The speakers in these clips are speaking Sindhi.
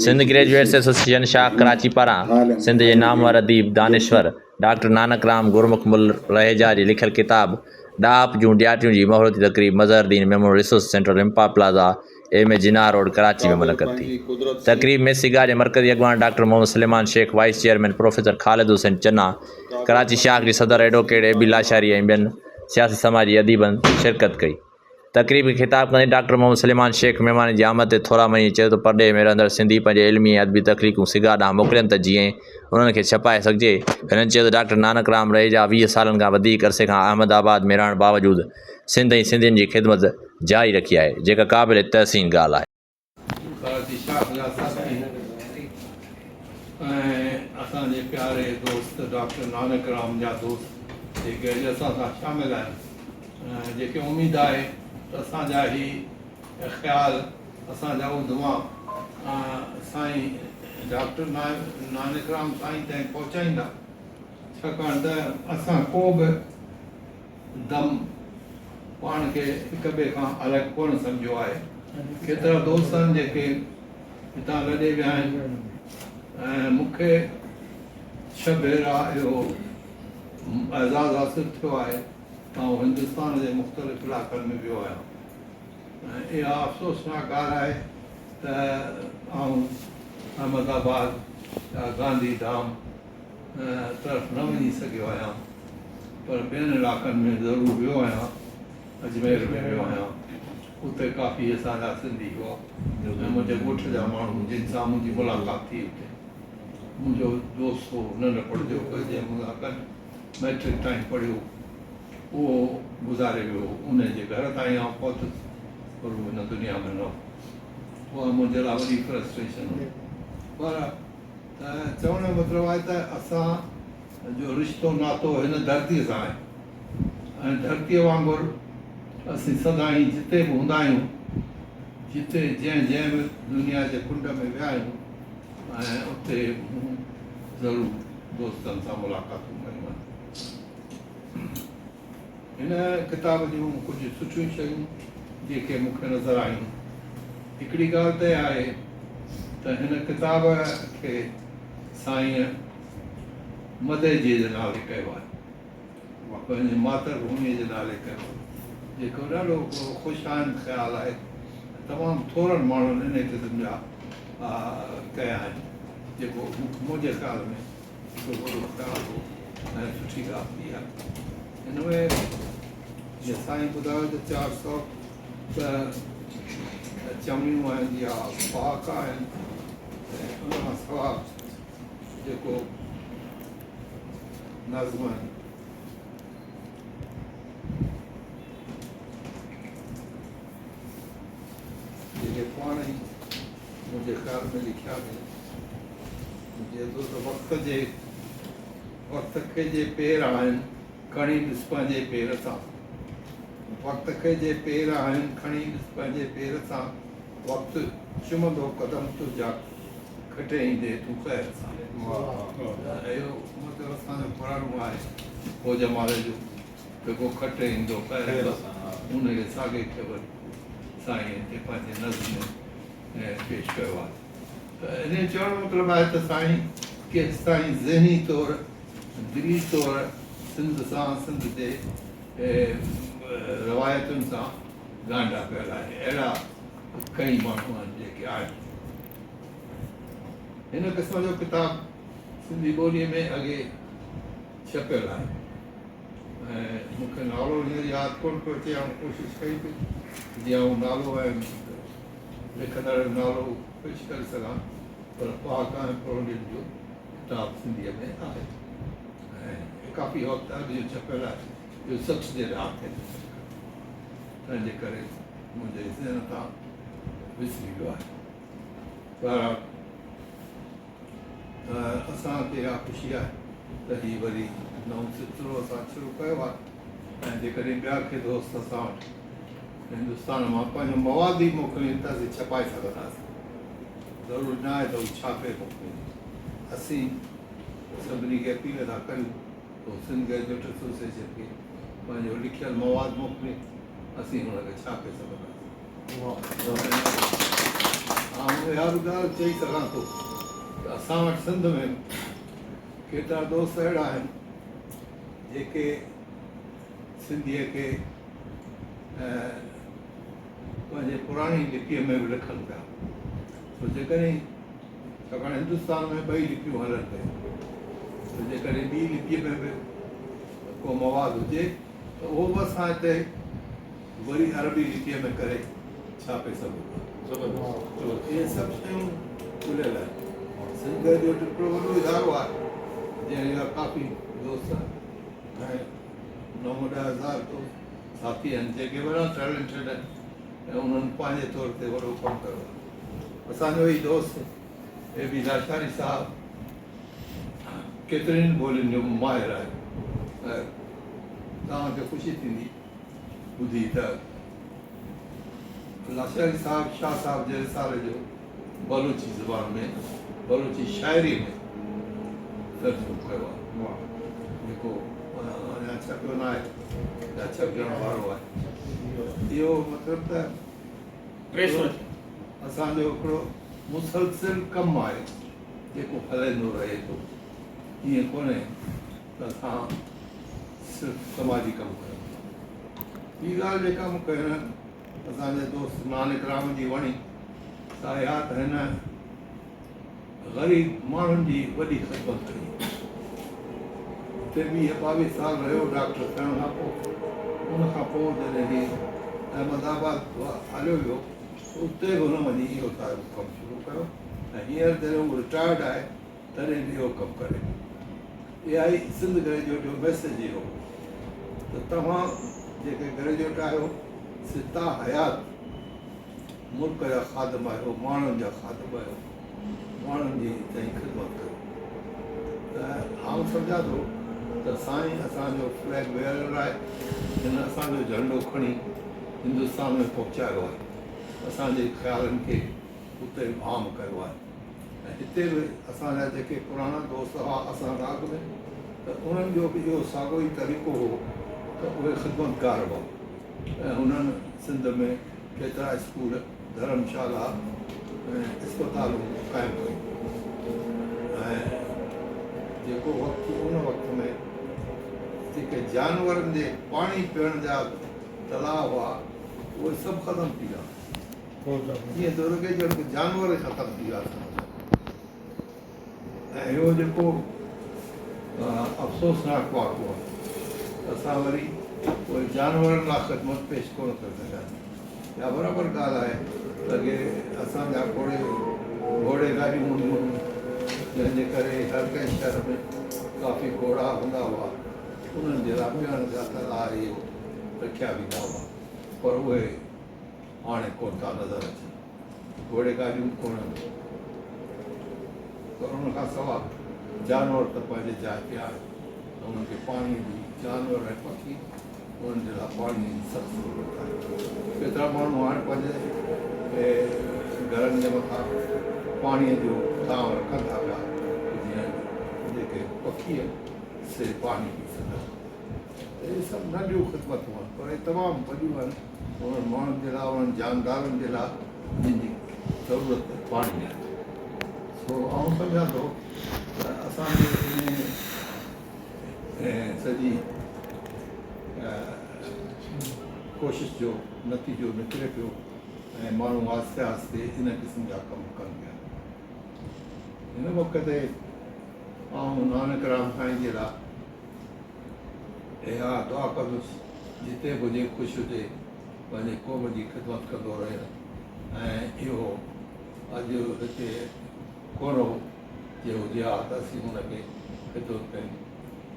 سنڌ گريجوئيٽس ايسوسيئيشن شاخ ڪراچي پاران سنڌ جي نامور اديب، دانشور ڊاڪٽر نانڪ رام گرمک مل رهيجا جي لکيل ڪتاب ڏاهپ جون ڏياٽيون جي مهورتي تقريب Mazhar Din Memon resource centre Rimpa plaza M A Jinnah road Karachi ۾ منعقد ٿي. تقريب ۾ سگا جي مرڪزي اڳواڻ doctor Muhammad Suleman Shaikh, vice chairman professor Khalid Hussain Channa, Karachi شاخ جي صدر ايڊووڪيٽ اي بي لاشاري ۽ ٻين سياسي سماجي اديبن شرڪت ڪئي. تقريب کي خطاب ڪندي ڊاڪٽر محمد سليمان شيخ مهمانن جي آمد تي ٿورا مڃيندي چيو ته پرڏيهه ۾ رهندڙ سنڌي پنهنجي علمي ۽ ادبي تخليقون سگا ڏانهن موڪلين ته جيئن انهن کي ڇپائي سگهجي. هنن چيو ته ڊاڪٽر نانڪ رام رهيجا 20 سالن کان وڌيڪ عرصي کان احمد آباد ۾ رهڻ باوجود سنڌ ۽ سنڌين جي خدمت جاري رکي آهي، جيڪا قابل تحسين ڳالهه آهي. ڪراچي شاخ جا ساٿي ۽ اسان جي پياري دوست ڊاڪٽر نانڪ رام جا دوست جيڪي اڄ اسان سان شامل آهن جيڪي اميد آهي ته اسان جا هي خيال اسان جا اڌما سائين ڊاڪٽر نانڪ رام سائين تائين پهچائيندا ڇاڪاڻ ته اسان ڪو به دم پاڻ کي هڪ ٻئي کان الڳ ڪونه سمجهيو آهي. ڪيترا دوست آهن جيڪي هتان لڏي ويا آهن ۽ مون کي ڇهه ڀيرا اهو اعزاز حاصل ٿيو آهي ته آئون هندستان جي مختلف علائقن ۾ ويو آهيان ۽ اها افسوسناڪ ڳالهه آهي ته آئون احمد آباد يا گانڌي ڌام طرف نه وڃي سگهيو آهيان پر ٻين علائقن ۾ ضرور ويو آهيان. اجمير ۾ ويو آهيان، اتي ڪافي اسان جا سنڌي هئا ۽ منهنجي ڳوٺ جا ماڻهو جن سان منهنجي ملاقات ٿي اتي منهنجو دوست هو ننڍپڻ جو جنهن مون سان گڏ مئٽرڪ تائين پڙهيو اهو گذاري ويو هو ان جي گهر تائين آئون پهتس پر هو هن دنيا ۾ نه هو اها منهنجي لاء وڏي فرسٽريشن هئي پر ته چوڻ جو مطلب آهي ته اسان جو رشتو ناتو هن ڌرتيء سان آهي ۽ ڌرتيء وانگر اسين سدائين جتي به هوندا آهيون، جتي جنهن جنهن به دنيا جي ڪنڊ ۾ ويا آهيون ۽ اتي مون ضرور دوستن سان ملاقاتون ڪيون آهن. هن ڪتاب جون ڪجهه سٺيون شيون جيڪي مون کي نظر آيون. هڪڙي ڳالهه ته اها آهي ته هن ڪتاب کي سائينء مدئجي جي نالي ڪيو آهي. پنهنجي ماتر ڀوميء جي نالي ڪيو آهي، جيڪو ڏاڍو خوش آئند خيال آهي. تمام ٿورن ماڻهن انهيء قسم جا ڪيا آهن، جيڪو منهنجي خيال ۾ هڪڙو وڏو خيال هو ۽ سٺي ڳالهه ٿي آهي. هن ۾ جيئن سائين ٻڌايو ته 400 ته چوڻيون آهن يا پهاڪا آهن ۽ ان کان سواء جيڪو نظم آهن. جيڪي پاڻ ئي منهنجي خيال ۾ لکيا اٿئي. چئي ٿو ته وقت جي وقت کي جي پير آهن کڻي ڏس پنهنجي پير سان وقت کي جي پير آهن کڻي ڏس پنهنجي پير سان وقت چمندو قدم تنهنجا کٽي ايندي تون خير سان. اهو مطلب اسان جو پراڻو آهي هو جمالي جو جيڪو کٽي ايندو خير سان ان کي ساڳي کي وري سائين هتي پنهنجي نظم ۾ پيش ڪيو آهي ته انهيء چوڻ جو مطلب آهي ته سائين ڪيستائين ذهني طور دلي طور سنڌ سان سنڌ جي روايتن سان ڳانڍا پيل آهي اهڙا ڪئين ماڻهو آهن جيڪي آهن هن قسم جو ڪتاب سنڌي ٻوليء ۾ اڳي ڇپيل آهي ۽ مون کي نالو هينئر ياد ڪونه پيو اچي، آئون ڪوشش ڪئي پئي جيئن آئون نالو ۽ لکندڙ جو نالو پيش ڪري سگهان، پر پهاڪا ۽ پرولين جو ڪتاب سنڌيء ۾ آهي ۽ ڪافي وقت اڳ جو ڇپيل آهي، اهو 60 جي ڏهاڪي جو ڇپيل آهي، تنهن جي ڪري منهنجي ذهن تان وسري ويو آهي. بهرحال اسان کي اها خوشي آهي ته هي وري نئون سلسلو اسان شروع ڪيو آهي ۽ جيڪڏهن ٻيا ڪي دوست اسان وٽ هندستان مان پنهنجو مواد ئي موڪلين ته اسين ڇپائي سگهنداسين. ضروري نه آهي ته هو ڇاپي موڪلين. اسين سڀني کي اپيل ٿا ڪريون ته هو سنڌ گريجوئيٽ ايسوسيئيشن کي پنهنجو لکيل مواد موڪلين، اسين هن کي ڇاپي سگهنداسين. آئون اها به ڳالهه چئي سگهان ٿو ته اسان وٽ سنڌ ۾ ڪيترا دوست اهڙا آهن جيڪي سنڌيء کي پنهنجي پراڻي لپيء ۾ به لکن پيا. سو جيڪڏهن ڇاڪاڻ هندستان ۾ ٻئي لپيون هلن پيون سو جيڪڏهن ٻي لپيء ۾ به ڪو مواد هجي ته اهو به اسان هتي وري عربي لپيء ۾ ڪري ڇاپي سگهون ٿا. اهي سڀ شيون کليل آهن. سنڌ گريجوئيٽ هڪڙو وڏو ادارو آهي جنهن جا ڪافي دوست ۽ نو ڏهه هزار دوست ساٿي آهن جيڪي وڏا ٽيلنٽيڊ آهن ۽ انهن پنهنجي طور تي وڏو ڪم ڪيو آهي. اسان جو هي دوست اي بي لاشاري صاحب ڪيترين ٻولين جو ماهر آهي ۽ توهان کي خوشي ٿيندي ٻڌي ته لاشاري صاحب شاهه صاحب جي رسالي جو بلوچي زبان ۾ بلوچي شاعري ۾ ترجمو ڪيو آهي جيڪو اڃا ڇپيو نه آهي يا ڇپجڻ وارو آهي. اهو مطلب ته اسان جو هڪڙو مسلسل ڪم آهي جيڪو هلندو رهي ٿو. ائين ڪونهي ته اسان صرف سماجي ڪم ڪيون ٿا. ٻي ڳالهه جيڪا مون کي هن اسان جي دوست نانڪ رام جي وڻي سا اها ته هن غريب ماڻهن جي وڏي خدمت ڪئي. اتي ويهه ٻاويهه سال رهيو ڊاڪٽر ٿيڻ کان پوء. ان کان پوء جڏهن هي احمد آباد هليو ويو ته اتي به هن وڃي اهو سارو ڪم شروع ڪيو ۽ هينئر جڏهن هو رٽائرڊ آهي تڏهن به اهو ڪم ڪري پيو. اها ئي سنڌ گريجوئيٽ جو ميسيج اهو هو ته توهان جيڪي گريجوئيٽ آهيو سي تا حيات ملڪ جا خادم آهيو، ماڻهن جا خادم آهيو، ماڻهن جي تائين خدمت ڪريو ته آئون سمجهان ٿو ته سائين اسان جو فليگ بيئرر آهي، هن اسان جو جهنڊو کڻي هندستان ۾ پهچايو آهي، اسان جي خيالن کي اتي عام ڪيو آهي. ۽ هتي به اسان جا جيڪي پراڻا دوست هئا اسان کان اڳ ۾ ته انهن جو به اهو ساڳيو ئي طريقو هو ته اهي خدمتگار هئا ۽ هنن سنڌ ۾ ڪيترا اسڪول، ڌرم شالا ۽ اسپتالون قائم ڪيون ۽ جيڪو وقت ان وقت ۾ جيڪي جانورن جي پاڻي پيئڻ جا تلاء هئا اهي سڀ ختم ٿي ويا. ائين ٿو لڳي ڄڻ ته جانور ئي ختم ٿي ويا اسان جا ۽ اهو جيڪو افسوسناڪ واقعو آهي ته اسان وري اهي جانورن لاء خدمت پيش ڪونه ڪري سگهياسين. اها برابر ڳالهه آهي ته اڳي اسان جا گهوڙي گهوڙي گاڏيون هونديون هيون جنهن جي ڪري هر ڪنهن شهر ۾ ڪافي گهوڙا هوندا هئا انهن جي لاء پيئڻ جا تلاء اهي رکيا ويندا هئا پر اهي هاڻي ڪونه ٿا نظر اچن. گهوڙي گاڏيون به ڪونهن پر ان کان سوا جانور ته پنهنجي جاء تي آهن ته انهن کي پاڻي جي جانور ۽ پکي انهن جي لاء پاڻي جي سخت ضرورت آهي. ڪيترا ماڻهو هاڻي پنهنجي گهرن جي مٿان پاڻي جو ٿانء رکن ٿا پيا ته جيئن جيڪي پکي آهن سي پاڻي پي سگهن. اهي سڀ ننڍيون خدمتون آهن پر اهي تمام وڏيون آهن انهن ماڻهن جي لاء انهن جاندارن جي لاء جن جي ضرورت پاڻي آهي. سو آئون سمجهان ٿو ته اسان جي انهي سڄي ڪوشش جو نتيجو نڪري پيو ۽ ماڻهو آهستي آهستي ان قسم جا ڪم ڪن پيا. هن وقت تي آئون نانڪ رام سائين جي لاء اها دعا ڪندس جتي به هجي خوش هجي پنهنجي قوم جي خدمت ڪندو رهي ۽ اهو اڄ هتي ڪونه هو جي هجي ها ته اسين هن کي خدمت ۾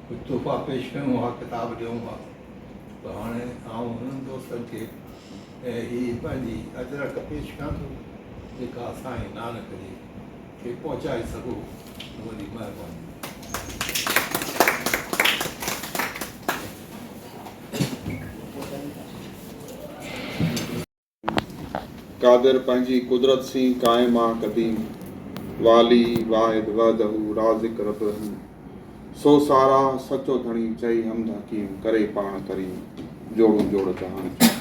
ڪجهه تحفا پيش ڪيون ها ڪتاب ڏيون ها پر هاڻي آئون هنن دوستن کي هي پنهنجي اجرڪ پيش ڪيان ٿو جيڪا سائين نانڪ جي کي پهچائي سگهو ته وڏي مهرباني. قادر پنهنجي قدرت سين قائم آ قديم، والي واحد وحده رازق رب رحيم، سو ساراهه سچو ڌڻي چئي حمد حڪيم، ڪري پاڻ ڪريم جوڙون جوڙ جهان جون.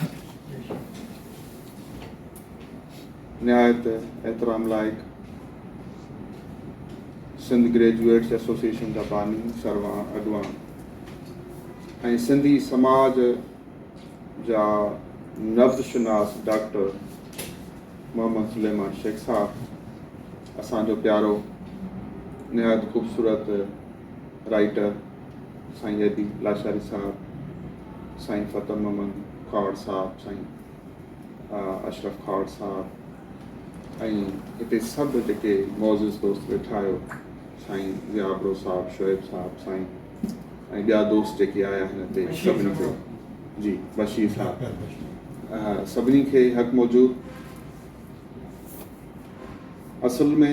نهايت احترام لائق سنڌ گريجوئيٽس ايسوسيئيشن جا باني، سرواڻ، اڳواڻ ۽ سنڌي سماج جا نبض شناس ڊاڪٽر محمد سليمان شيخ صاحب، اسان جو پيارو نهايت خوبصورت رائيٽر سائين اي بي لاشاري صاحب، سائين فتح محمد کهاوڙ صاحب، سائين اشرف کهاوڙ صاحب ۽ هتي سڀ جيڪي معزز دوست ويٺا آهيو، سائين ضياء ابڙو صاحب، شعيب صاحب، سائين ۽ ٻيا دوست جيڪي آيا آهن هتي سڀني کي جي بشير صاحب سڀني کي حق موجود. اصل ۾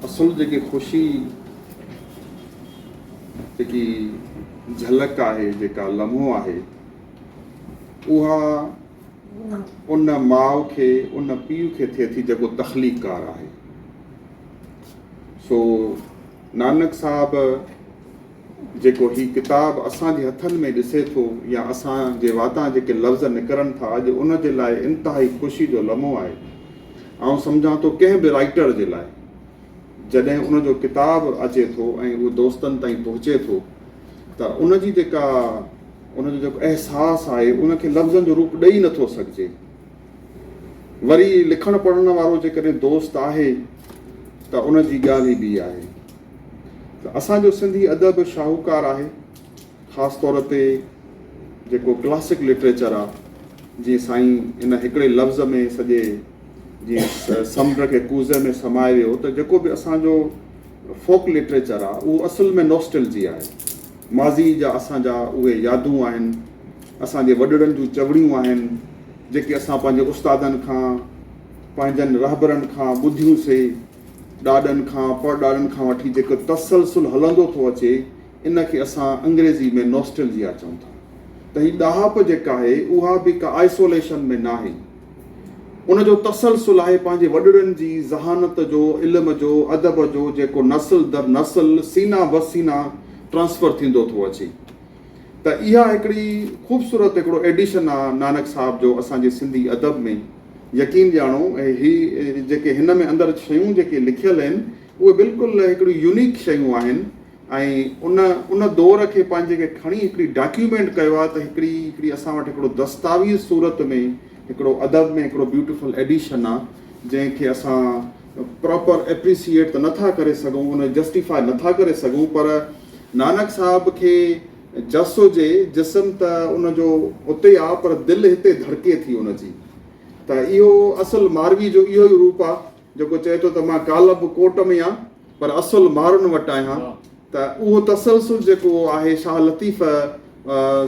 اصل جيڪي خوشي جيڪي جهلڪ آهي جيڪا لمحو آهي اها ان ماء کي ان پيء کي ٿئي ٿي جيڪو تخليقڪار آهي. سو نانڪ صاحب جيڪو هي ڪتاب اسان جي هٿن ۾ ڏسي ٿو يا اسان جي واتان جيڪي لفظ نڪرن ٿا اڄ ان جي لاء انتهائي خوشي جو لمحو آهي. آئون سمجهان ٿو ڪنهن به رائيٽر جي لاء جڏهن ان جو ڪتاب اچي ٿو ۽ اهو دوستن تائين پهچي ٿو ته ان جي جيڪا ان جو جيڪو احساس آهي ان کي لفظن جو روپ ڏئي نٿو سگهجي. وري لکڻ پڙهڻ وارو جيڪڏهن دوست آهي ته ان جي ڳالهه ئي ٻي آهي. ته اسان جو سنڌي ادب شاهوڪار آهي، خاص طور تي جيڪو ڪلاسڪ لٽريچر آ، جيئن سائين ان هڪڙي لفظ ۾ سڄي جيئن سمنڊ کي ڪوزي ۾ سمائي ويو ته جيڪو به اسان جو فوڪ لٽريچر آ اهو اصل ۾ نوسٽلجي آهي، ماضي جا اسان جا اهي يادون آهن، اسان جي وڏڙن جون چوڻيون آهن، جيڪي اسان پنهنجي استادن کان، پنهنجن رهبرن کان ٻڌيون سي. ڏاڏن کان پڙڏاڏن کان وٺي جيڪو تسلسل هلندو ٿو اچي ان کي اسان انگريزي ۾ نوسٽلجيا چئون ٿا ته هي ڏاهپ جيڪا آهي اها به ڪا آئسوليشن ۾ ناهي ان جو تسلسل آهي پنهنجي وڏڙن جي ذهانت جو علم جو ادب جو جيڪو نسل در نسل سينا بسينا ٽرانسفر ٿيندو ٿو اچي ته اها هڪڙي خوبصورت هڪڙو ايڊيشن آ نانڪ صاحب جو اسان جي سنڌي ادب ۾ يقين ڄاڻو هي جيڪي هن ۾ اندر شيون جيڪي لکيل آهن اهي بلڪل هڪڙيون يونيڪ شيون آهن ۽ ان ان دور کي پنهنجي کي کڻي هڪڙي ڊاڪيومينٽ ڪيو آ ته هڪڙي هڪڙي اسان وٽ هڪڙو دستاويز صورت ۾ هڪڙو ادب ۾ هڪڙو بيوٽيفل ايڊيشن آ جنهن کي اسان پراپر ايپريسيئيٽ ته نٿا ڪري سگهون ان جسٽيفائي نٿا ڪري سگهون پر نانڪ صاحب کي جس هجي جسم ته ان جو اتي آ پر دل هتي ڌڙڪي ٿي ان جي ته اهو اصل ماروي جو اهو ئي روپ آ جيڪو چئي ٿو ته مان ڪالهه به ڪوٽ ۾ آ پر اصل مارن وٽ آهيان ته اهو تسلسل جيڪو آهي شاهه لطيف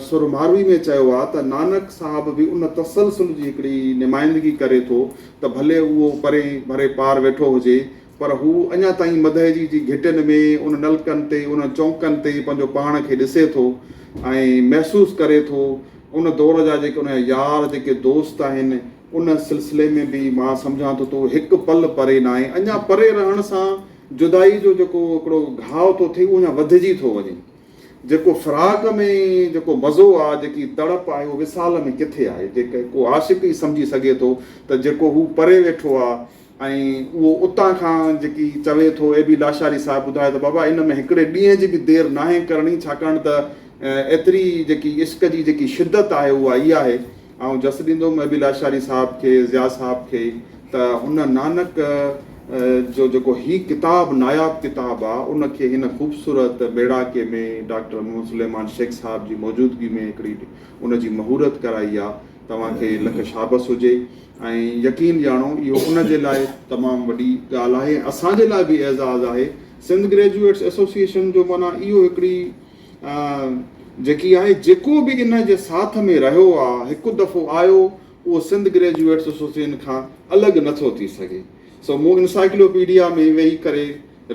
سر ماروي ۾ چيو آ ته نانڪ صاحب به ان تسلسل جي هڪڙي نمائندگي ڪري ٿو ته ڀلي اهو پري ڀري پار ويٺو هجي پر هو اڃا تائين مدئجي جي گهٽين ۾ ان نلڪن تي انهن چونڪن تي پنهنجو پاڻ کي ڏسي ٿو ۽ محسوس ڪري ٿو ان دور جا جيڪي ان جا يار جيڪي دوست آهن ان سلسلي ۾ به مان سمجهان ٿو ته اهو هڪ پل پري ناهي اڃا پري رهڻ سان جدائي جو جيڪو هڪڙو گهاء ٿو ٿئي اهو اڃا وڌجي ٿو وڃي. جيڪو فراق ۾ جيڪو مزو آ، جيڪي تڙپ آهي اهو وصال ۾ ڪٿي آهي؟ جيڪي ڪو عاشق ئي سمجهي سگهي ٿو ته جيڪو هو پري ويٺو آ ۽ اهو اتان کان جيڪي چوي ٿو اي بي لاشاري صاحب ٻڌايو ته بابا ان ۾ هڪڙي ڏينهن جي به دير ناهي ڪرڻي ڇاڪاڻ ته ايتري جيڪي عشق جي جيڪي شدت آهي اها ئي آهي. آئون جس ڏيندم اي بي لاشاري صاحب کي، ضياء صاحب کي ته هن نانڪ جو جيڪو هي ڪتاب ناياب ڪتاب آ ان کي هن خوبصورت ميڙاڪي ۾ ڊاڪٽر محمد سليمان شيخ صاحب جي موجودگي ۾ هڪڙي ان جي مهورت ڪرائي آ توهان کي لک شابس هجي ۽ يقين ڄاڻو اهو ان جي لاء تمام وڏي ڳالهه آهي ۽ اسان جي لاء به اعزاز آهي سنڌ گريجوئيٽس ايسوسيئيشن جو معنيٰ اهو هڪڙي جيڪي آهي جيڪو به ان جي ساٿ ۾ رهيو آ هڪ دفعو آيو اهو سنڌ گريجوئيٽس ايسوسيئن کان الڳ نٿو ٿي سگهي سو مون انسائيڪلوپيڊيا ۾ ويهي ڪري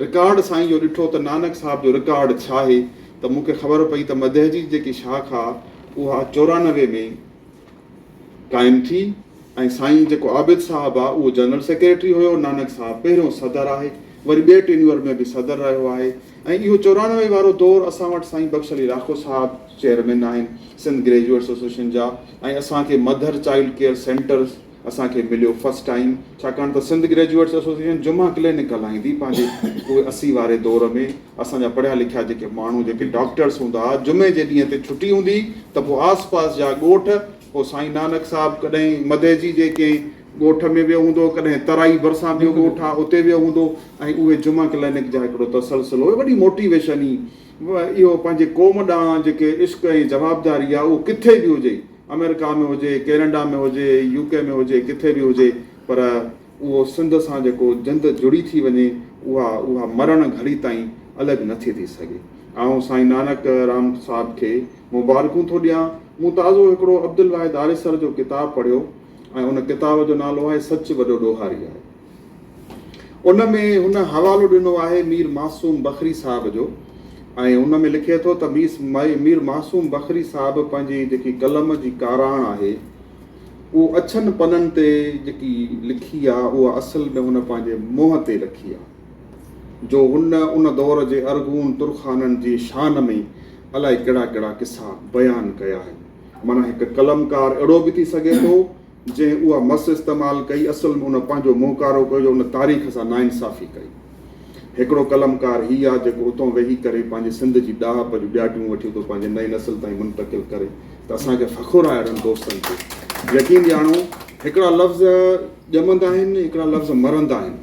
رڪارڊ سائين جو ڏٺو ته نانڪ صاحب جو رڪارڊ ڇا آهي ته مون کي خبر پئي ته مدئجي جي جيڪي شاخ آ اها 94 ۾ قائم ٿي ۽ سائين جيڪو عابد صاحب آ اهو جنرل سيڪريٽري هيو، نانڪ صاحب پهريون صدر آهي، وري ٻئي ٽينيوئر ۾ به صدر رهيو آهي ۽ اهو 94 وارو دور اسان وٽ سائين بخش علي لاکو صاحب چيئرمين آهن سنڌ گريجوئيٽس ايسوسيئيشن جا ۽ اسان کي مڌر چائلڊ ڪيئر سينٽر اسان کي مليو فرسٽ ٽائيم ڇاڪاڻ ته سنڌ گريجوئيٽس ايسوسيئيشن جمعه ڪلينڪ هلائيندي پنهنجي اهي 80 واري دور ۾ اسان جا پڙهيا لکيا جيڪي ماڻهو جيڪي ڊاڪٽرس هوندا ها جمعي جي ڏينهن تي ڇٽي هوندي ته پوء آس پاس جا ڳوٺ پوء سائين نانڪ صاحب ڪڏهن مدئجي جي ڪنهن ڳوٺ ۾ ويو هوندو ڪڏهن ترائي ڀرسان ٻيو ڳوٺ آ اتي ويو هوندو ۽ اهي جمعه ڪلينڪ جا هڪڙو تسلسل هو وڏي موٽيويشن هئي اهو پنهنجي قوم ڏانهن جيڪي عشق ۽ جوابداري آ اهو ڪٿي به هجي آمريڪا ۾ هجي، ڪينيڊا ۾ هجي، يو ڪي ۾ هجي، ڪٿي به هجي پر اهو سنڌ سان جيڪو جند جڙي ٿي وڃي اها اها مرڻ گهڙي تائين الڳ نه ٿي ٿي سگهي. آئون سائين نانڪ رام صاحب کي مبارڪون ٿو ڏيان. مون تازو هڪڙو عبدالواحد آريسر جو ڪتاب پڙهيو ۽ ان ڪتاب جو نالو آهي سچ وڏو ڏوهاري آهي. ان ۾ هن حوالو ڏنو آهي مير معصوم بخري صاحب جو ۽ ان ۾ لکي ٿو ته مير معصوم بخري صاحب پنهنجي جيڪي قلم جي ڪاراڻ آهي اهو اڇن پنن تي جيڪي لکي آ اها اصل ۾ هن پنهنجي منهن تي لکي آ جو هن ان دور جي ارغون ترخانن جي شان ۾ الائي ڪهڙا ڪهڙا قصا بيان ڪيا آهن معنيٰ هڪ قلمڪار اهڙو به ٿي سگهي ٿو جنهن اها مس استعمال ڪئي، اصل ۾ ان پنهنجو منهن ڪارو ڪيو جو ان تاريخ سان ناانصافي ڪئي. هڪڙو قلمڪار هي آ جيڪو اتون ويهي ڪري پنهنجي سنڌ جي ڏاهپ جون ڏياٽيون وٺي اتو پنهنجي نئين نسل تائين منتقل ڪري ته اسان کي فخر آهي اهڙن دوستن تي. يقين ڄاڻو هڪڙا لفظ ڄمندا آهن هڪڙا لفظ مرندا آهن.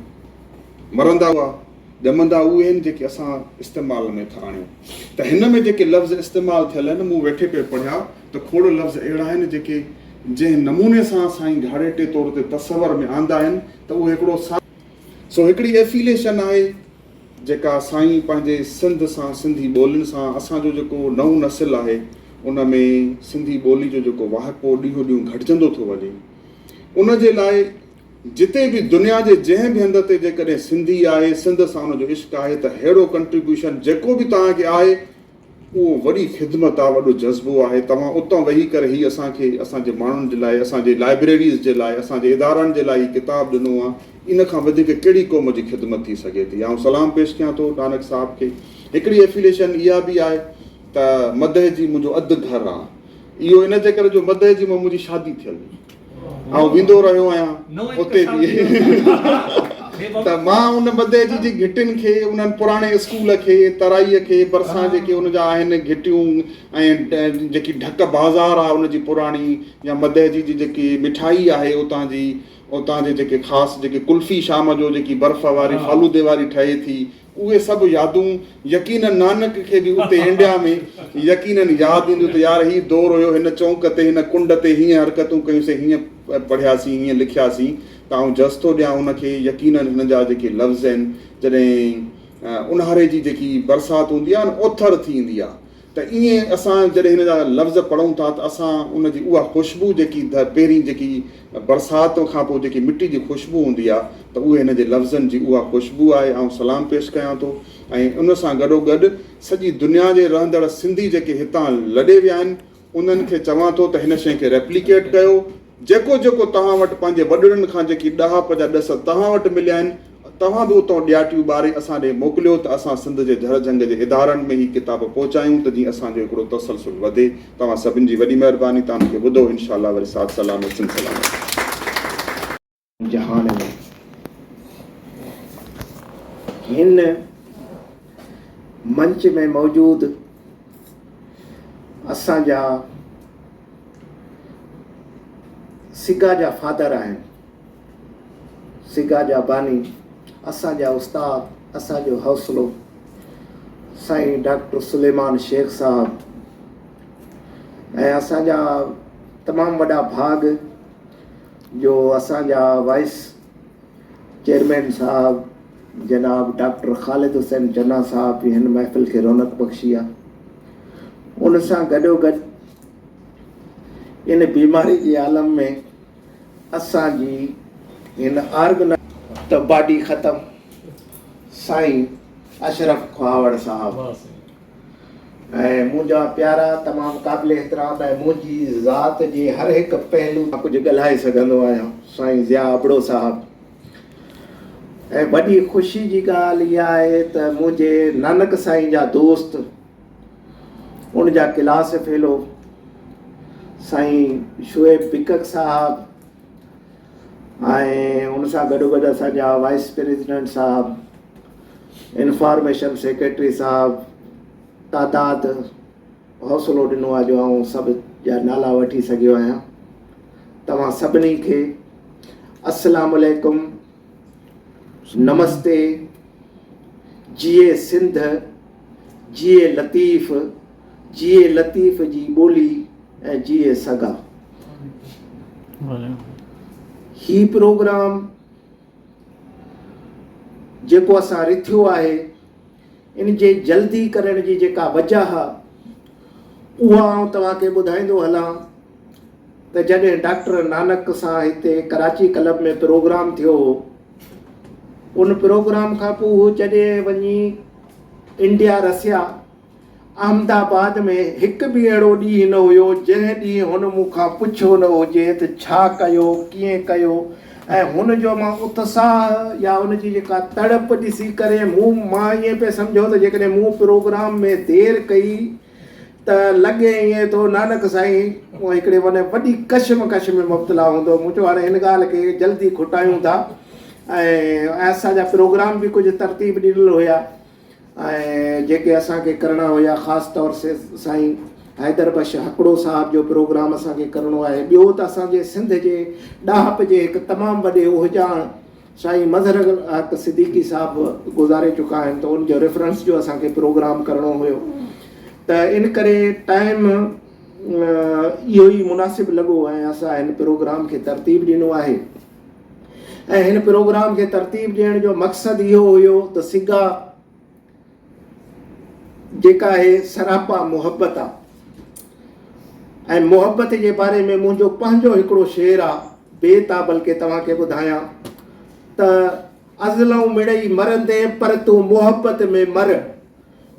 مرندا اها. ڄمندا اهي آهن جيڪي اسان استعمال ۾ ٿا آڻيون ته هن ۾ جيڪي لفظ استعمال ٿيل آهن مون ويٺي پئي پڙهيا ته کوڙ لفظ اهڙا آهن جيڪي جنهن نموني سان سائين گهاڙيٽي طور تي تصور ۾ آندا آهن ته اهي هڪڙو سو هڪڙي ايفيليشن آهي جيڪا سائين پنهنجي سنڌ سان سنڌي ٻولين سان اسان جو جيڪو نئون نسل آهي ان ۾ سنڌي ٻولي جو جيڪو واهپو ڏينهون ڏينهون گهٽجندو ٿو وڃي ان جي لاء جتي به دنيا جي جنهن به هنڌ تي جيڪڏهن سنڌي آهي سنڌ سان ان جو عشق آهي ته ههڙو ڪنٽريبيوشن جيڪو به توهان کي آهي اهو وڏي خدمت آهي وڏو جذبو آهي توهان اتان ويهي ڪري هي اسان کي اسان جي ماڻهن جي لاء اسان جي لائبريريز جي لاء اسان جي ادارن جي لاء هي ڪتاب ڏنو آهي ان کان وڌيڪ ڪهڙي قوم جي خدمت ٿي سگهي ٿي آئون سلام پيش ڪيان ٿو نانڪ صاحب کي هڪڙي ايفيليشن اها به آهي ته مدح جي منهنجو اڌ گهر آهي اهو ان جي ڪري جو مدح جي مان منهنجي شادي ٿيل هئي آئون ويندو رهيو آهيان اتي به ته مان ان مدئجي جي گهٽين کي انهن پراڻي اسڪول کي ترائي کي ڀرسان جيڪي ان جا آهن گهٽيون ۽ جيڪي ڍڪ بازار آهي ان جي پراڻي يا مدئجي جي جيڪي مٺائي آهي اتان جي اتان جي جيڪي خاص جيڪي قلفي شام جو جيڪي برف واري فالودي واري ٺهي ٿي اهي سڀ يادون يقينن نانڪ کي به اتي انڊيا ۾ يقينن ياد اينديون ته يار هي دور هيو هن چونڪ تي هن ڪنڊ تي هيئن حرڪتون ڪيون سين هيئن پڙهياسين هيئن لکياسين ته آئون جس ٿو ڏيان ان کي يقينن هن جا جيڪي لفظ آهن جڏهن اونهاري جي جيڪي برسات هوندي آهي نه اوٿر ٿي ايندي آهي ته ائين اسان جڏهن هن جا لفظ پڙهون ٿا ته اسان ان جي اها خوشبو جيڪي پهرين جيڪي برسات کان پوء جيڪي مٽي جي خوشبو هوندي آهي ته اهي هن جي لفظن جي اها خوشبو آهي آئون سلام پيش ڪيان ٿو ۽ ان سان گڏوگڏ سڄي دنيا جي رهندڙ سنڌي جيڪي هتان لڏي ويا آهن انهن کي چوان ٿو ته هن شيء کي ريپليڪيٽ ڪيو جيڪو جيڪو توهان وٽ پنهنجي وڏڙن کان جيڪي ڏاهپ جا ڏس توهان وٽ مليا آهن، توهان به اتان ڏياٽيون ٻاري اسان ڏي موڪليو ته اسان سنڌ جي جهر جهنگ جي ادارن ۾ هي ڪتاب پهچايون ته جيئن اسان جو هڪڙو تسلسل وڌي. توهان سڀن جي وڏي مهرباني توهان مون کي ٻڌو. انشاء الله وري ساٿ سلامت سنڌ سلامت. جهان ۾ هن منچ ۾ موجود اسان جا سگا جا فادر آهن، سگا جا باني، اسان جا استاد، اسان جو حوصلو سائين ڊاڪٽر سليمان شيخ صاحب ۽ اسان جا تمام وڏا ڀاڳ جو اسان جا وائيس چيئرمين صاحب جناب ڊاڪٽر خالد حسين چنا صاحب به هن محفل کي رونق بخشي آهي. ان سان گڏوگڏ ان بيماري جي عالم ۾ اسان جي هن آرگنائيز. ته باڊي ختم سائين اشرف کهاوڙ صاحب ۽ منهنجا پيارا تمام قابل احترام ۽ منهنجي ذات جي هر هڪ پهلو تان ڪجهه ڳالهائي سگهندو آهيان سائين ضياء ابڙو صاحب ۽ وڏي خوشي جي ڳالهه اها آهي ته منهنجي نانڪ سائين جا دوست ان جا ڪلاس فيلو سائين شعيب بڪڪ صاحب، ۽ ان سان گڏوگڏ اسان جا وائيس پريزيڊنٽ صاحب، انفارميشن سيڪريٽري صاحب تعداد حوصلو ڏنو آهي جو آئون سڀ جا نالا وٺي سگهيو آهيان. توهان سڀني کي السلام عليڪم، نمستي، جيئي سنڌ، جيئي لطيف، جيئي لطيف جي ٻولي ۽ جيئي سگا. هي پروگرام جيڪو اسان رٿيو آهي ان جي جلدي ڪرڻ جي جيڪا وجهه اها آئون توهان کي ٻڌائيندو هلان ته جڏهن ڊاڪٽر نانڪ سان هتي ڪراچي ڪلب ۾ پروگرام ٿيو هو ان پروگرام کان پوء هو جڏهن وڃي انڊيا رسيا احمد آباد ۾ هڪ به اهڙو ڏينهن نه هيو، جنهن ڏينهن هن مون کان پڇيو نه هجي ته ڇا ڪيو، ڪيئن ڪيو ۽ هن جو مان اتساهه يا ان جي جيڪا تڙپ ڏسي ڪري مون مان ائين پئي سمجهيو ته جيڪڏهن مون پروگرام ۾ دير ڪئي ته لڳي ائين ٿو نانڪ سائين هڪڙي وڏي ڪشمڪش ۾ مبتلا هوندو. مون چيو هاڻي هن ڳالهه کي جلدي کٽايون ٿا ۽ اسان جا پروگرام به ڪجهه ترتيب ڏنل هيا. ۽ جيڪي اسان کي ڪرڻا هيا خاص طور سي سائين حيدر بخش هڪڙو صاحب جو پروگرام اسان کي ڪرڻو آهي ٻيو ته اسان جي سنڌ جي ڏاهپ جي هڪ تمام وڏي اهڃاڻ سائين مظهر الحق صديقي صاحب گذاري چڪا آهن ته ان جو ريفرنس جو اسان کي پروگرام ڪرڻو هيو ته ان ڪري ٽائيم اهو ئي مناسب لڳو ۽ اسان هن پروگرام کي ترتيب ڏنو آهي. ۽ هن پروگرام کي ترتيب ڏيڻ جو مقصد اهو هيو ته سگا جيڪا آهي سراپا محبت آ ۽ محبت جي باري ۾ منهنجو پنهنجو هڪڙو شعر آ بيت آ بلڪه توهان کي ٻڌايان ته ازلئون مڙئي مرندين پر تون محبت ۾ مر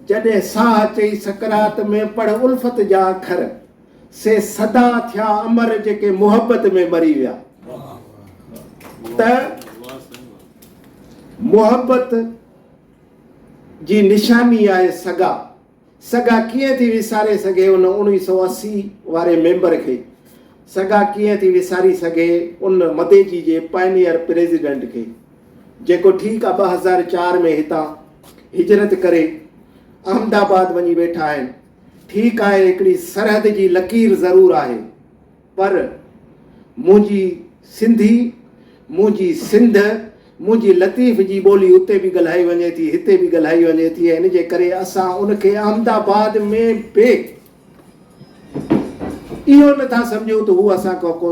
جڏهن ساهه اچئي سڪرات ۾ پڙهه الفت جا اکر سي سدا ٿيا امر جيڪي محبت ۾ مري ويا ته محبت جي نشاني آهي سگا سگا ڪيئن ٿي وساري سگهي ان 1980 واري ميمبر کي سگا ڪيئن ٿي وساري سگهي ان مديجي جي پائنيئر پريزيڊنٽ کي جيڪو ٺيڪ آ 2004 ۾ هتان هجرت ڪري احمد آباد وڃي ويٺا آهن ٺيڪ آهي هڪڙي سرحد جي لڪير ضرور آهي پر منهنجي سنڌي، منهنجي سنڌ، منهنجي لطيف جي ٻولي اتي به ڳالهائي وڃي ٿي هتي به ڳالهائي وڃي ٿي ۽ ان جي ڪري اسان ان کي احمد آباد ۾ به اهو نه ٿا سمجهون ته هو اسان کان ڪو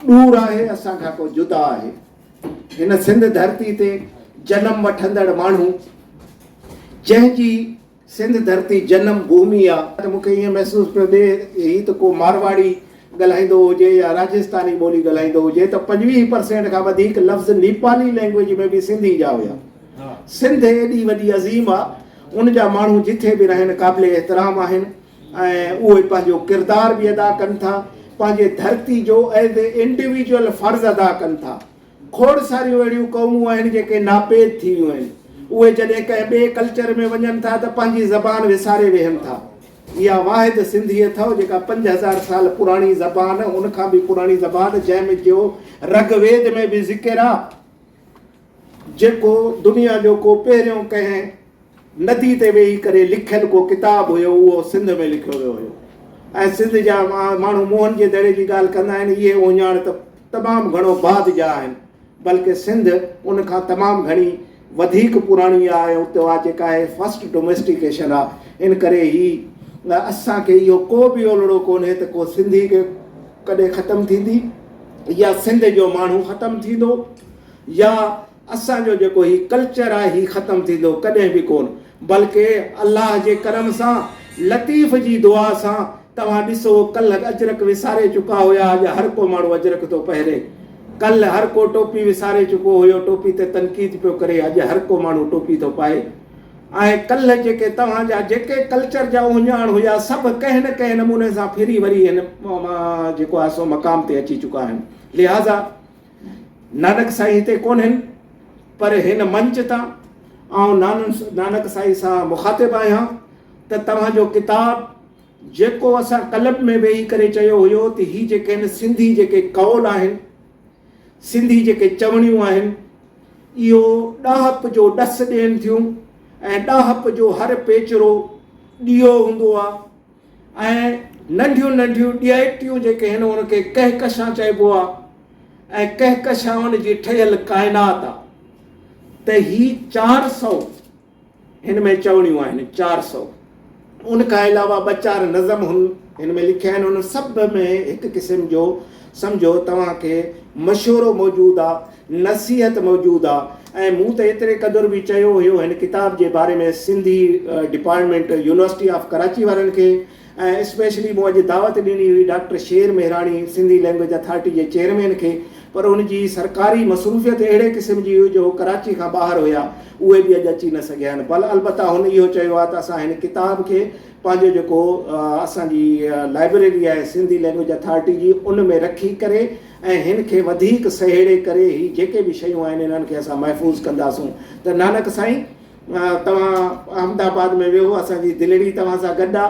ڏور آهي اسان کان ڪو جدا آهي. هن سنڌ ڌرتي تي جنم وٺندڙ ماڻهو جنهن جي سنڌ ڌرتي جنم ڀومي آ. ته مون کي ائين محسوس پيو ٿئي هي ته ڪو مارواڙي ڳالهائيندو هجي يا راجستاني ٻولي ڳالهائيندو هجي ته 25 پرسينٽ کان وڌيڪ لفظ نيپالي لينگويج ۾ به سنڌي جا هيا. سنڌ ايڏي وڏي عظيم آ ان جا ماڻهو جٿي به رهن قابل احترام آهن ۽ اهي پنهنجو ڪردار به ادا ڪن ٿا پنهنجي ڌرتي جو ايز اي انڊيويجوئل فرض ادا ڪن ٿا. کوڙ ساريون اهڙيون قومون آهن جيڪي ناپيد ٿي ويون آهن. اهي جڏهن ڪنهن ٻئي ڪلچر ۾ وڃن ٿا ته پنهنجي زبان وساري ويهن ٿا. اها واحد سنڌي اٿئو جيڪا 5000 سال پراڻي زبان، ان کان به پراڻي زبان جنهن ۾ جو رگ ويد ۾ به ذڪر آ، جيڪو دنيا جو ڪو پهريون ڪنهن ندي تي ويهي ڪري لکيل ڪو ڪتاب هيو اهو سنڌ ۾ لکيو ويو هيو ۽ سنڌ جا ماڻهو موهن جي دڙي جي ڳالهه ڪندا آهن اهي اهڃاڻ ته تمام گهڻو بعد جا آهن بلڪه سنڌ ان کان تمام گهڻي وڌيڪ پراڻي آهي ۽ اتي اها جيڪا آهي فرسٽ ڊوميسٽيڪيشن آهي ان ڪري هي اسان کي اهو ڪو به اولڙو ڪونهي ته ڪو سنڌي ڪڏهن ختم ٿيندي يا سنڌ جو ماڻهو ختم ٿيندو يا اسان جو جيڪو هي ڪلچر آهي هي ختم ٿيندو ڪڏهن به ڪون بلڪه الله جي ڪرم سان لطيف جي دعا سان توهان ڏسو ڪلهه اجرڪ وساري چڪا هيا اڄ هر ڪو ماڻهو اجرڪ ٿو پهري ڪلهه هر ڪو ٽوپي وساري چڪو هيو ٽوپي تي تنقيد پيو ڪري اڄ هر ڪو ماڻهو ٽوپي ٿو پائي ۽ ڪلهه جيڪي توهان جا جيڪي ڪلچر جا اهڃاڻ هيا سڀ ڪنهن نه ڪنهن نموني سان ڦري وري هن جيڪو آهي سو مقام تي اچي چڪا آهن لهٰذا نانڪ سائين هتي ڪونهن پر هن منچ تان آئون نانڪ سائين سان مخاطب آهيان ته توهان جو ڪتاب جيڪو اسان ڪلب ۾ ويهي ڪري چيو هيو ته هي جيڪي آهن سنڌي جيڪي قول آهن سنڌي جيڪي چوڻيون آهن اهو ڏاهپ جو ڏس ڏين ٿيون ۽ ڏاهپ جو هر پيچرو ڏيئو هوندو آهي ۽ ننڍيون ننڍيون ڏيئٽيون جيڪي آهن ان کي ڪهڪشان چئبو آهي ۽ ڪهڪشائن جي ٺهيل ڪائنات آهي ته هي 400 هن ۾ چوڻيون آهن 400. ان کان علاوه ٻه چار نظم هن هن ۾ لکيا آهن انهن سڀ ۾ هڪ قسم جو سمجهو توهان کي مشورو موجود آ نصيحت موجود آ ۽ مون ته ايتري قدر به چيو هيو هن ڪتاب جي باري ۾ Sindhi department university of Karachi وارن کي ۽ اسپيشلي مون اڄ دعوت ڏني هئي doctor Sher Mehrani Sindhi language authority جي چيئرمين کي پر ان جي سرڪاري مصروفيت اهڙي قسم جي هئي جو هو ڪراچي کان ٻاهر هيا اهي به اڄ اچي نه سگهيا آهن بل البته هن اهو چيو آهي ته اسان هن ڪتاب کي پنهنجو جيڪو اسان جي لائبريري آهي سنڌي لينگويج اٿارٽي جي ان ۾ رکي ڪري ۽ هن کي وڌيڪ سهيڙي ڪري هي جيڪي به شيون آهن انهن کي اسان محفوظ ڪنداسون ته نانڪ سائين توهان احمد آباد ۾ ويهو، اسان جي دلڙي توهان سان گڏ آ،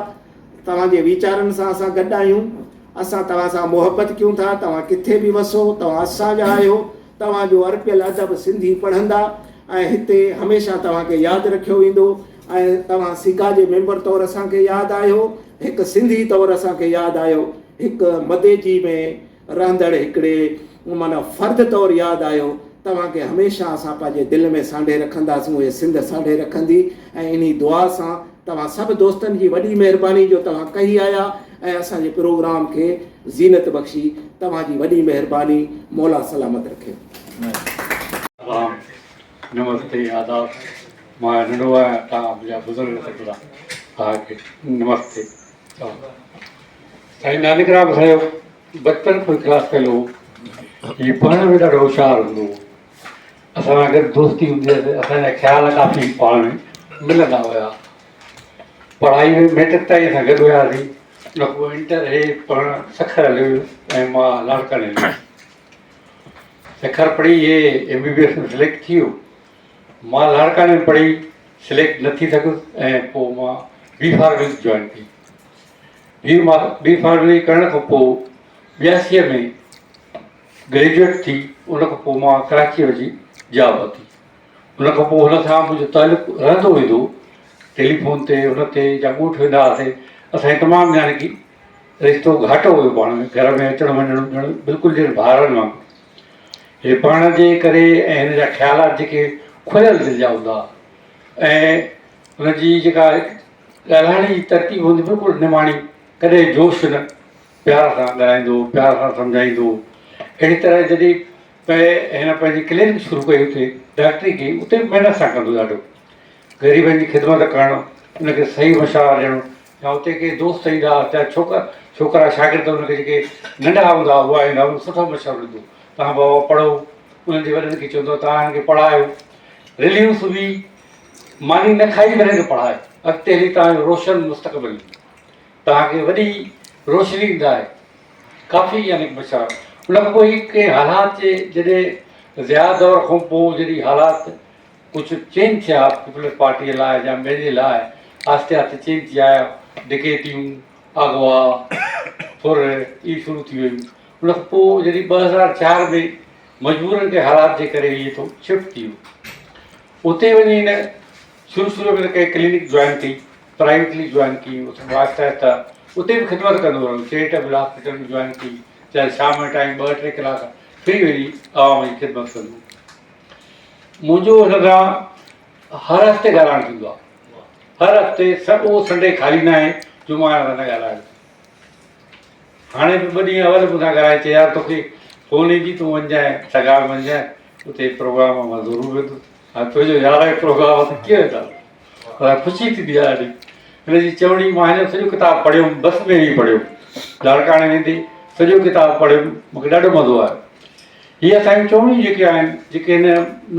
توهان جي ويچارن سان اسان گڏ آهيون، اسان توهان سان محبت ڪيون ٿا، توهان ڪٿي به وسو، توهان اسان جا آهيو، توهان جو ارپيل ادب سنڌي پڙهندا ۽ هتي هميشه توهان کي ياد رکيو ويندو ۽ توهان سگا جي ميمبر طور اسان کي ياد آهيو، هڪ سنڌي طور اسان کي ياد آهيو، هڪ مديجي ۾ رهندڙ هڪڙي معنيٰ فرد طور ياد آيو، توهان کي هميشه اسان پنهنجي دل ۾ سانڍي رکنداسون، هي سنڌ سانڍي رکندي ۽ انهي دعا سان توهان سڀ دوستن جي وڏي مهرباني جو توهان ڪهي آيا ۽ اسان جي پروگرام کي زينت بخشي، توهان جي وڏي مهرباني، مولا سلامت رکي. سلام نمستي آداب مان ننڍو آهيان توهان منهنجا بزرگ سگهندا توهان کي نمستي سائين نانڪ رام اسان جو بچپن کان ڪلاس فيلو هو. هي پڙهڻ ۾ ڏاڍو هوشيار هوندو هو. اسان سان گڏ دوستي هوندي هئس. اسان جا خيال ڪافي پاڻ ۾ ملندا هيا. پڙهائي ۾ ميٽرڪ تائين اسان گڏ هياسين. ان کان پوء انٽر هي پڙهڻ سکر هليو ويو ۽ مان لاڙڪاڻي هليو ويس. سکر پڙهي هي M B B S ۾ select ٿي ويو. مان لاڙڪاڻي ۾ پڙهي سليڪٽ نه ٿي سگهيس ۽ پوء مان بي فارمسي جوائن ڪئي. بي فارمسي ڪرڻ کان پوء ٻياسيء ۾ گريجوئيٽ ٿي ان کان پوء مان ڪراچيء وڃي جاب ورتي. ان کان پوء هن سان منهنجو تعلق رهندو ويندو ٽيليفون تي هن تي يا ڳوٺ ويندا هئاسين اسان جي تمام يعني ڪي رشتو گهاٽو هيو پاڻ ۾ گهر ۾ اچڻ وڃڻ ڄڻ بلڪل ڄڻ ڀائرن وانگر هي پڙهڻ جي ڪري ۽ هن جا خيالات جيڪي کليل دل جا هوندا هئا ۽ هن جي جيڪا ڳالهائڻ جي ترتيب هوندي بلڪل نماڻي، ڪڏهن جوش نه، پيار سان ڳالهائيندو هو، پيار سان سمجهائيندو هو. اهڙي طرح جڏهن هن پنهنجي ڪلينڪ شروع ڪئي اتي ڊاڪٽري ڪئي اتي به محنت سان ڪندو ڏاڍو غريبن جي خدمت ڪرڻ ان کي صحيح مشورا ڏيڻ يا اتي ڪي دوست ايندا هئا يا ڇوڪرا ڇوڪرا شاگرد ان کي جيڪي ننڍا هوندا هئا اهي ايندا هئا سٺو مشورو ڏيندو توهان بابا پڙهو انهن جي وڏن کي چوندو توهان هن کي پڙهايو رليون سبي ماني نه کائي به هن کي پڙهائي اڳتي هلي توهان جو روشن مستقبل ايندو توهان کي وڏي روشني ايندا آهي ڪافي يعني مشورا ان کان پوء هي ڪنهن حالات جي جڏهن ضياء دور کان پوء جڏهن حالات ڪجهه چينج ٿيا پيپلز پارٽيء لاء يا ٻين جي لاء آهستي آهستي چينج ٿي آيا ڊڪيتيون اغوا ڦر اهي شروع ٿي ويون ان کان پوء جڏهن 2004 ۾ مجبورن ڪنهن حالات جي ڪري هي اتو شفٽ ٿي ويو اتي وڃي هن شروع شروع ۾ ته ڪنهن ڪلينڪ جوائن ڪئي پرائيويٽلي جوائن ڪئي اتي به آهستي آهستي اتي به خدمت ڪندو رهيو چيريٽيبل هاسپيٽل ۾ جوائن ڪئي چاهي شام جو ٽائيم ٻه ٽي ڪلاڪ فري وڃي عوام جي خدمت ڪندو منهنجو هن سان هر هفتي ڳالهائڻ ٿيندو آهي هر هفتي اهو سنڊي خالي نه آهي جو مان هن سان نه ڳالهايان هاڻي به ٻه ڏينهن اول مون سان ڳالهائي چي يار توکي فون ايندي تون وڃجانء سگا ۾ وڃجانء اتي پروگرام آ مان ضرور ويندس هاڻي تنهنجو يار جو پروگرام آ ته ڪيئن وينداس پر خوشي ٿيندي آ ڏاڍي هن جي چوڻي مان هن جو سڄو ڪتاب پڙهيم بس ۾ ويهي پڙهيم لاڙڪاڻي ويندي سڄو ڪتاب پڙهيم مونکي ڏاڍو مزو آيو هي اسان جون چوڻيون جيڪي آهن جيڪي هن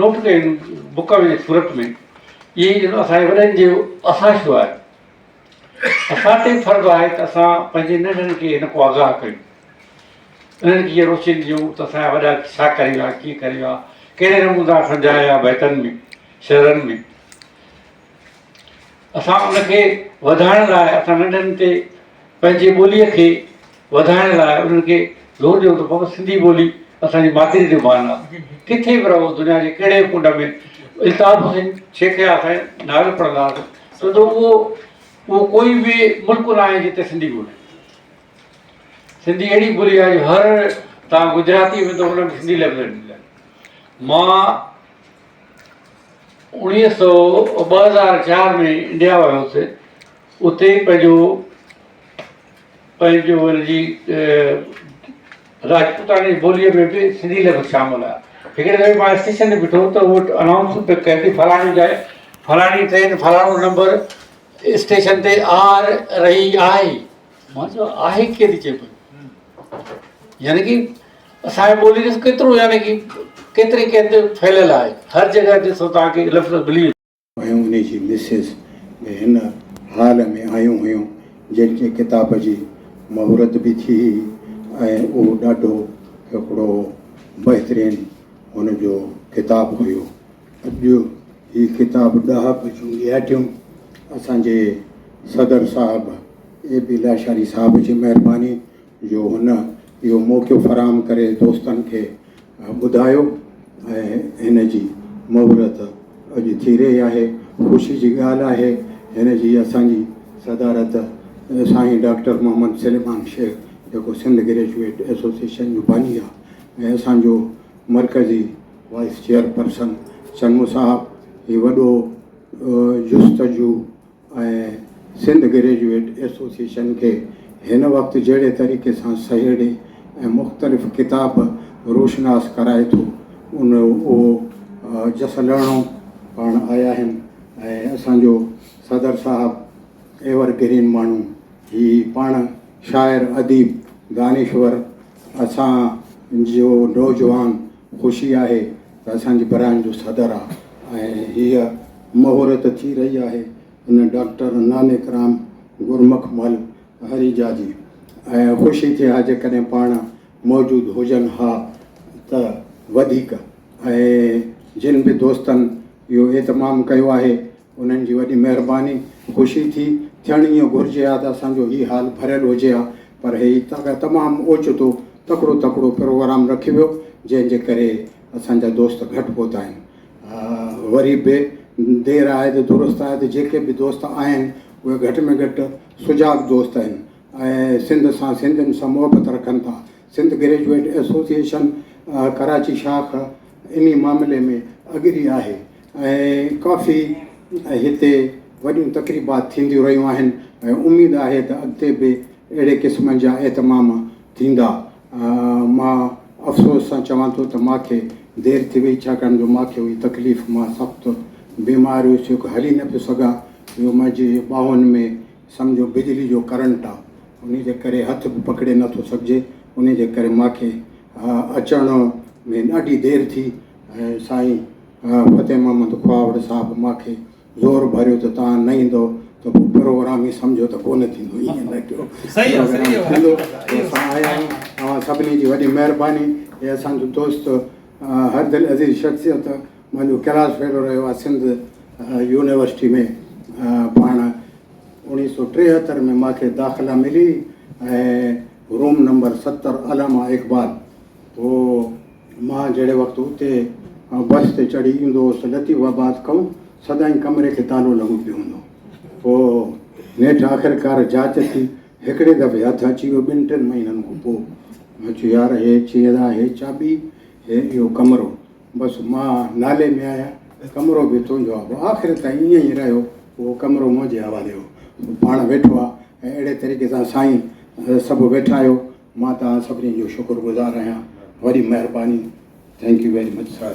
نوٽ ڪيون بڪ جي صورت ۾ اهي اسان جي وڏن جو اثاثو آهي اسان تي به فرض آهي ته اسان پنهنجي ننڍن کي هن کان آگاهه ڪيون، انهن کي اها روشني ڏيون ته اسان جا وڏا ڇا ڪري ويا، ڪيئن ڪري ويا، ڪهڙي نموني سان سمجهايا ويا بيتن ۾، شعرن ۾. اسان ان کي وڌائڻ لاء اسان ننڍن تي پنهنجي ٻوليء کي وڌائڻ لاء انهن کي زور ڏيون ته بابا سنڌي ٻولي اسان جي مادري زبان آهي. ڪٿي به رهو دنيا جي ڪهڙي به ڪنڊ ۾ الطاف حسين شيخ جا اسان ناول پڙهندا هئاسين چوندو اهو اهو ڪوئي به ملڪ ناهي جتي سنڌي ڪونهي. سنڌي اهڙي ٻولي آهي جو هر توهان گجراتي ويندو ان ۾ سنڌي لفظ ملندا. مان اوڻيهه سو 2004 ۾ انڊيا ويو هوس اتي پنهنجو پنهنجو ان جي راجپوتاڻي ٻوليء ۾ به سنڌي لفظ شامل آهي. هڪڙي دفعي مان اسٽيشن تي بيٺو ته اهو انائونس پيو ڪري ته فلاڻي جاء فلاڻي ٽرين فلاڻو نمبر اسٽيشن تي آ رهي آهي. مان چيو آهي ڪيئن ٿي چئي پئي يعني ڪي اسان جي ٻولي ڏس ڪيترو يعني ڪي ڪيتري ڪنهن تي ڦهليل آهي هر جڳهه ڏسو توهان کي لفظ ملي ويندو. ۽ ان جي مسز به هن هال ۾ آيون هيون جن جي ڪتاب جي مهورت به ٿي هئي ۽ اهو ڏاڍو هڪڙو بهترين هن جو ڪتاب هيو. اڄ هي ڪتاب ڏهاڪ جون ڏياٽيون اسان جي صدر صاحب اي بي لاشاري صاحب جي مهرباني جو هن اهو موقعو فراهم ڪري دوستن کي ٻڌايو ۽ هن جي مهورت اڄ ٿي رهي آهي خوشي جي ڳالهه آهي هن جي اسان جي صدارت سائين ڊاڪٽر محمد سليمان شيخ جيڪو سنڌ گريجوئيٽ ايسوسيئيشن جو باني آهي ۽ اسان جو مرڪزي وائيس چيئرپرسن چنو صاحب هي وڏو جستجو ۽ سنڌ گريجوئيٽ ايسوسيئيشن کي هن وقت جهڙي طريقي سان سهيڙي ۽ مختلف ڪتاب روشناس ڪرائي ٿو ان جو اهو جس لهڻو پاڻ آيا آهن ۽ اسان جو صدر صاحب ايور گرين ماڻهو هي پاڻ شاعر اديب دانشور اسان جو نوجوان خوشي آهي ته اسان جي برانچ جو صدر آ ۽ هيء مهورت ٿي رهي آهي ان ڊاڪٽر نانڪ رام گرمک مل هريجا جي ۽ خوشي ٿئي ها جيڪڏهن پاڻ موجود هجن ها ته وڌيڪ ۽ جن به دوستن اهو اهتمام ڪيو آهي انهن جي وڏي مهرباني خوشي ٿي ٿيڻ ائين گهرجي ها ته اسان جو هي هال ڀريل هجي ها پر هي تمام اوچتو تڪڙو تڪڙو پروگرام رکيو ويو جنهن جي ڪري اسان جا دوست گهٽ پهتا آهن وري به دير آهي ته درست آهي ته جيڪي به دوست آهن اهي گهٽ ۾ گهٽ سجاڳ دوست آهن ۽ سنڌ سان سنڌين سان محبت رکن ٿا سنڌ گريجوئيٽ ايسوسيئيشن ڪراچي شاخ انهي معاملي ۾ اڳري آهي ۽ ڪافي هتي وڏيون تقريبات ٿينديون رهيون آهن ۽ اميد آهي ته اڳتي به اهڙي قسم جا اهتمام ٿيندا. مان افسوس سان چوان ٿو ته مان کي دير ٿي وئي ڇاڪاڻ جو مان کي هئي تڪليف مان سخت بيمار هيس هڪ هلي نه پيو سگهان ٻيو منهنجي ٻانهن ۾ سمجهو بجلي جو ڪرنٽ آ انهي جي ڪري هٿ به پڪڙي نه ٿو سگهجي انهي جي ڪري مان کي اچڻ ۾ ڏاڍي دير ٿي ۽ سائين فتح محمد کهاوڙ صاحب مان کي زور ڀريو ته توهان نه ايندؤ ته پوء پروگرام ئي سمجهو ته ڪونه ٿيندو ائين نه ڪيو پروگرام ٿيندو اسان آيا آهيون اوهان سڀني جي وڏي مهرباني هي اسان جو دوست هر دل عزيز شخصيت منهنجو ڪلاس فيلو رهيو آهي سنڌ يونيورسٽي ۾ پاڻ 1973 ۾ مان کي داخلا ملي ۽ روم نمبر 70 علامه اقبال پوء مان جهڙي وقت اتي بس تي چڙهي ايندو هوس ته لطيف آباد کان سدائين ڪمري کي تالو لڳو پيو هوندو هو. پوء نيٺ آخرڪار جاچ ٿي. هڪڙي دفعي هٿ اچي ويو ٻن ٽن مهينن کان پوء. مان چيو يار هي چيئدا هي چاٻي هي اهو ڪمرو. بس مان نالي ۾ آهيان ڪمرو به تنهنجو آهي. پوء آخر تائين ائين ئي رهيو. اهو ڪمرو منهنجي حوالي هو. پاڻ ويٺو آهي ۽ اهڙي طريقي سان سائين سڀ ويٺا آهيو. مان توهان سڀني جو شڪر گذار آهيان وڏي مهرباني thank you very much sir.